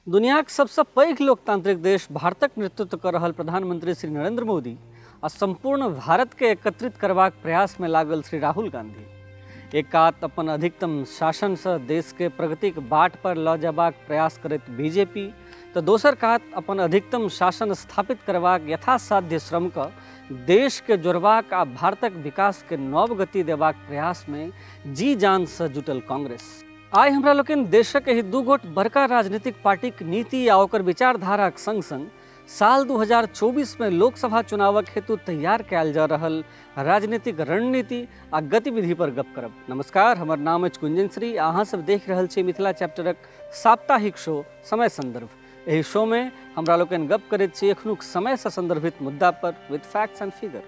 दुनियाक सबसँ पैघ लोकतांत्रिक देश भारतक नेतृत्व कऽ रहल प्रधानमंत्री श्री नरेंद्र मोदी आ सम्पूर्ण भारतके एकत्रित करबाक प्रयासमे लागल श्री राहुल गांधी एक कात अपन अधिकतम शासनसँ देशके प्रगतिक बाट पर लऽ जयबाक प्रयास करैत बीजेपी तऽ दोसर कात अपन अधिकतम शासन स्थापित करबाक यथासाध्य श्रम कऽ देशके जोड़बाक आ भारतक विकासके नव गति देबाक प्रयासमे जी जानसँ जुटल कांग्रेस। आइ हमरा लोकनि देशक एहि दू गोट बड़का राजनीतिक पार्टीक नीति आ ओकर विचारधाराक संग संग साल 2024 मे लोकसभा चुनावक हेतु तैयार कयल जा रहल राजनीतिक रणनीति आ गतिविधि पर गप करब। नमस्कार, हमर नाम अछि गुंजन श्री आ अहाँ सब देख रहल छी मिथिला चैप्टरक साप्ताहिक शो समय संदर्भ। एहि शो मे हमरा लोकनि गप करैत छी एखनुक समय सँ संदर्भित मुद्दा पर विद फैक्ट्स एंड फिगर।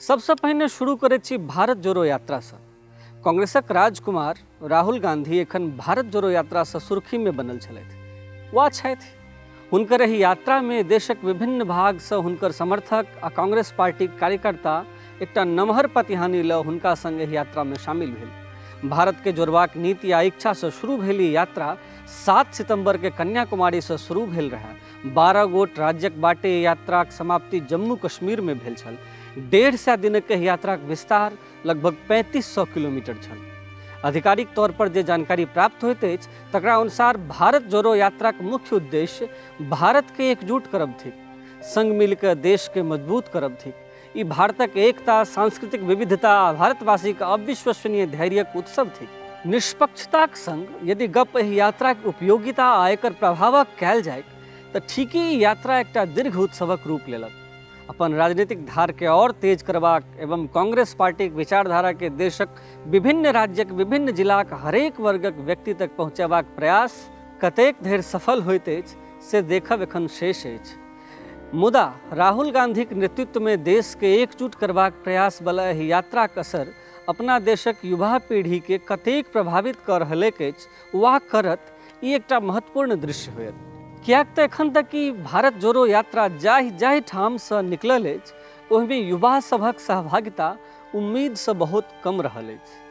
सबसँ पहिने शुरू करैत छी भारत जोड़ो यात्रा सँ। कांग्रेसक राजकुमार राहुल गांधी एखन भारत जोड़ो यात्रा सँ सुर्खी में बनल छलथि वा छथि। हुनकर एहि यात्रा में देशक विभिन्न भाग सँ हुनकर समर्थक आ कांग्रेस पार्टीक कार्यकर्ता एकटा नमहर पतिहानी लऽ हुनका संग एहि यात्रा में शामिल भेल। भारत के जोड़बाक नीति आ इच्छा सँ शुरू भेल ई यात्रा 7 सितंबर के कन्याकुमारी सँ शुरू भेल रहए। 12 गोट राज्यक बाटे यात्राक समाप्ति जम्मू कश्मीर में भेल छल। 150 दिनक एहि यात्राक विस्तार लगभग 3500 किलोमीटर छल। आधिकारिक तौर पर जे जानकारी प्राप्त होइत अछि तकरा अनुसार भारत जोड़ो यात्राक मुख्य उद्देश्य भारत के एकजुट करब थिक, संग मिलकर देश के मजबूत करब थिक। ई भारतक एकता, सांस्कृतिक विविधता आ भारतवासीक अविश्वसनीय धैर्यक उत्सव थिक। निष्पक्षताक संग यदि गप एहि यात्राक उपयोगिता आ एकर प्रभावक कयल जाय तऽ ठीके ई यात्रा एकटा दीर्घ उत्सवक रूप लेलक। अपन राजनीतिक धार के और तेज करबाक एवं कांग्रेस पार्टीक विचारधारा के देशक विभिन्न राज्यक विभिन्न जिलाक हरेक वर्गक व्यक्ति तक पहुँचेबाक प्रयास कतेक धरि सफल होइत अछि से देखब एखन शेष अछि। मुदा राहुल गांधीक नेतृत्व में देश के एकजुट करबाक प्रयास बला एहि यात्राक असर अपना देशक युवा पीढ़ी के कतेक प्रभावित कऽ रहलैक अछि वा करत, ई एकटा महत्वपूर्ण दृश्य होयत। किएक तऽ एखन तक ई भारत जोड़ो यात्रा जाहि जाहि ठामसँ निकलल अछि ओहिमे युवा सभक सहभागिता उम्मीदसँ बहुत कम रहल अछि।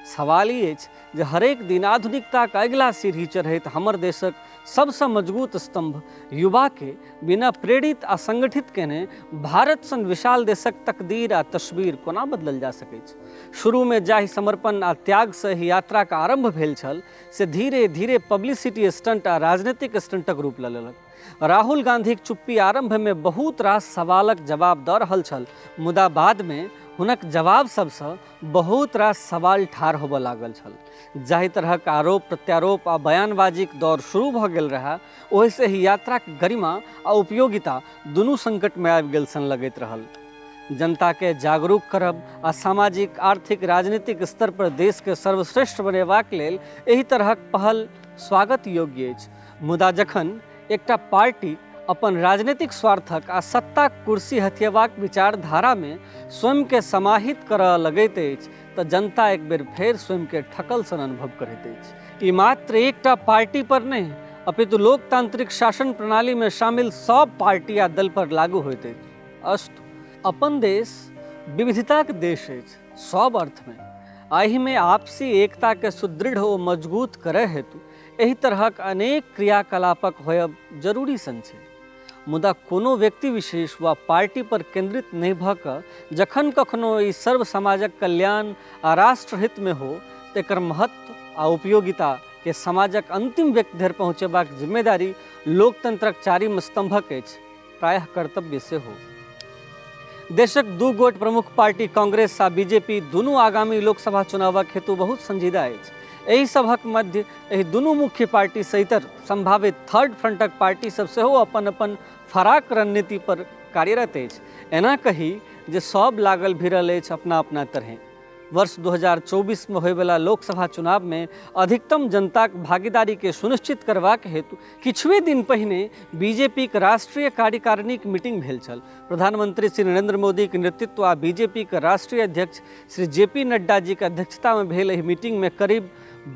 सवाल ई अछि जे हरेक दिन आधुनिकताक अगिला सीढ़ी चढ़ैत हमर देशक सबसँ मजबूत स्तंभ युवाके बिना प्रेरित आ संगठित केने भारत सन विशाल देशक तकदीर आ तस्वीर कोना बदलल जा सकैछ। शुरूमे जाहि समर्पण आ त्यागसँ एहि यात्राक आरंभ भेल छल से धीरे धीरे पब्लिसिटी स्टंट आ राजनीतिक स्टंटक रूप लऽ लेलक। राहुल गांधीक चुप्पी आरंभमे बहुत रास सवालक जवाब दऽ रहल छल, मुदा बादमे हुनक जवाब सभसँ बहुत रास सवाल ठाढ़ होबऽ लागल छल। जाहि तरहक आरोप प्रत्यारोप आ बयानबाजीक दौर शुरू भऽ गेल रहए ओहिसँ एहि यात्राक गरिमा आ उपयोगिता दुनू संकटमे आबि गेल सन लगैत रहल। जनताके जागरूक करब आ सामाजिक, आर्थिक, राजनीतिक स्तर पर देशके सर्वश्रेष्ठ बनेबाक लेल एहि तरहक पहल स्वागत योग्य अछि। मुदा जखन एकटा पार्टी अपन राजनीतिक स्वार्थक आ सत्ताक कुर्सी हथियेबाक विचारधारामे स्वयंके समाहित करऽ लगैत अछि तऽ जनता एक बेर फेर स्वयंके ठकल सन अनुभव करैत अछि। ई मात्र एकटा पार्टी पर नहि अपितु लोकतांत्रिक शासन प्रणालीमे शामिल सब पार्टी आ दल पर लागू होइत अछि। अस्तु, अपन देश विविधताक देश अछि सब अर्थमे। एहिमे आपसी एकताके सुदृढ़ ओ मजबूत करय हेतु एहि तरहक अनेक क्रियाकलापक होयब जरूरी सन छै। मुदा कोनो व्यक्ति विशेष वा पार्टी पर केंद्रित नहि भऽ कऽ जखन कखनो ई सर्व समाजक कल्याण आ राष्ट्रहितमे हो तऽ एकर महत्व आ उपयोगिता के समाजक अंतिम व्यक्ति धरि पहुँचेबाक जिम्मेदारी लोकतंत्रक चारिम स्तंभक अछि, प्रायः कर्तव्य सेहो। देशक दू गोट प्रमुख पार्टी कांग्रेस आ बीजेपी दुनू आगामी लोकसभा चुनावक हेतु बहुत संजीदा अछि। एहि सभक मध्य एहि दुनू मुख्य पार्टी सहितर संभावित थर्ड फ्रंटक पार्टी सब सेहो अपन अपन फराक रणनीति पर कार्यरत अछि। एना कही जे सब लागल भिड़ल अछि अपना अपना तरहें। वर्ष 2024 में होयवला लोकसभा चुनाव में अधिकतम जनताक भागीदारी के सुनिश्चित करबाक हेतु किछुए दिन पहिने बीजेपीक राष्ट्रीय कार्यकारिणीक मीटिंग भेल छल। प्रधानमंत्री श्री नरेंद्र मोदीक नेतृत्व आ बीजेपीक राष्ट्रीय अध्यक्ष श्री जे पी नड्डा जीक अध्यक्षता में भेल एहि मीटिंग में करीब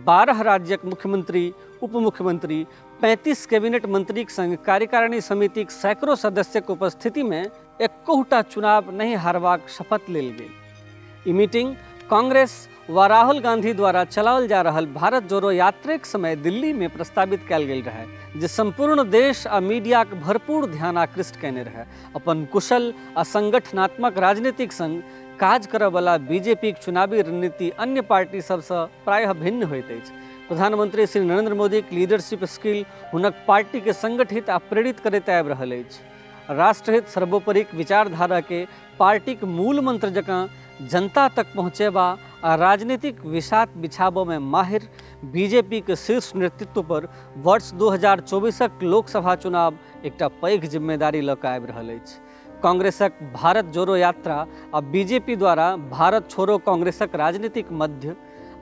12 राज्यक मुख्यमंत्री, उप मुख्यमंत्री, 35 कैबिनेट मंत्रीक संग कार्यकारिणी समितिक सैकड़ों सदस्यक उपस्थितिमे एकोटा चुनाव नहि हारबाक शपथ लेल गेल। ई मीटिंग कांग्रेस वा राहुल गांधी द्वारा चलाओल जा रहल भारत जोड़ो यात्रेक समय दिल्लीमे प्रस्तावित कयल गेल रहै, जे सम्पूर्ण देश आ मीडियाक भरपूर ध्यान आकृष्ट कयने रहै। अपन कुशल आ संगठनात्मक राजनीतिक संग काज करयवला बीजेपीक चुनावी रणनीति अन्य पार्टी सभसँ प्रायः भिन्न होइत अछि। प्रधानमंत्री श्री नरेंद्र मोदीक लीडरशिप स्किल हुनक पार्टीके संगठित आ प्रेरित करैत आबि रहल अछि। राष्ट्रहित सर्वोपरिक विचारधाराके पार्टीक मूल मंत्र जकाँ जनता तक पहुँचेबा आ राजनीतिक विषात बिछाबऽमे माहिर बीजेपीक शीर्ष नेतृत्व पर वर्ष 2024क लोकसभा चुनाव एकटा पैघ जिम्मेदारी लऽ कऽ आबि रहल अछि। कांग्रेसक भारत जोड़ो यात्रा आ बीजेपी द्वारा भारत छोड़ो कांग्रेसक राजनीतिक मध्य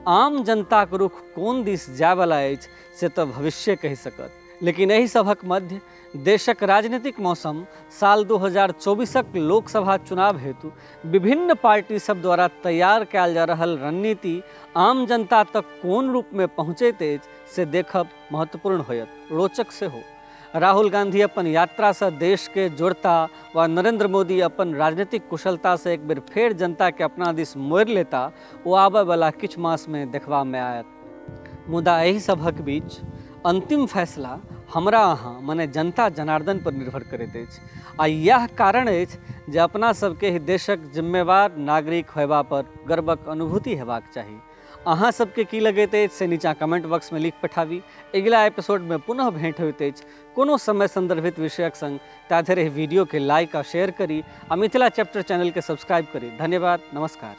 आम जनताक रुख कोन दिस जायवला अछि से तऽ भविष्य कहि सकत, लेकिन एहि सभक मध्य देशक राजनीतिक मौसम साल 2024क लोकसभा चुनाव हेतु विभिन्न पार्टी सब द्वारा तैयार कयल जा रहल रणनीति आम जनता तक कोन रूपमे पहुँचैत अछि से देखब महत्वपूर्ण होयत, रोचक सेहो। राहुल गांधी अपन यात्रासँ देशके जोड़ता वा नरेंद्र मोदी अपन राजनीतिक कुशलतासँ एक बेर फेर जनताके अपना दिस मोड़ि लेता, ओ आबयवला किछु मासमे देखबामे आयत। मुदा एहि सभक बीच अंतिम फैसला हमरा अहाँ मने जनता जनार्दन पर निर्भर करैत अछि आ इएह कारण अछि जे अपना सबके एहि देशक जिम्मेवार नागरिक होयबा पर गर्वक अनुभूति हेबाक चाही। अहाँ सबके की लगैत अछि से नीचा कमेंट बॉक्स में लिख पठाबी। अगिला एपिसोड में पुनः भेंट होइत अछि कोनो समय संदर्भित विषयक संग। ता धरि एहि वीडियो के लाइक आ शेयर करी आ मिथिला चैप्टर चैनल के सब्सक्राइब करी। धन्यवाद, नमस्कार।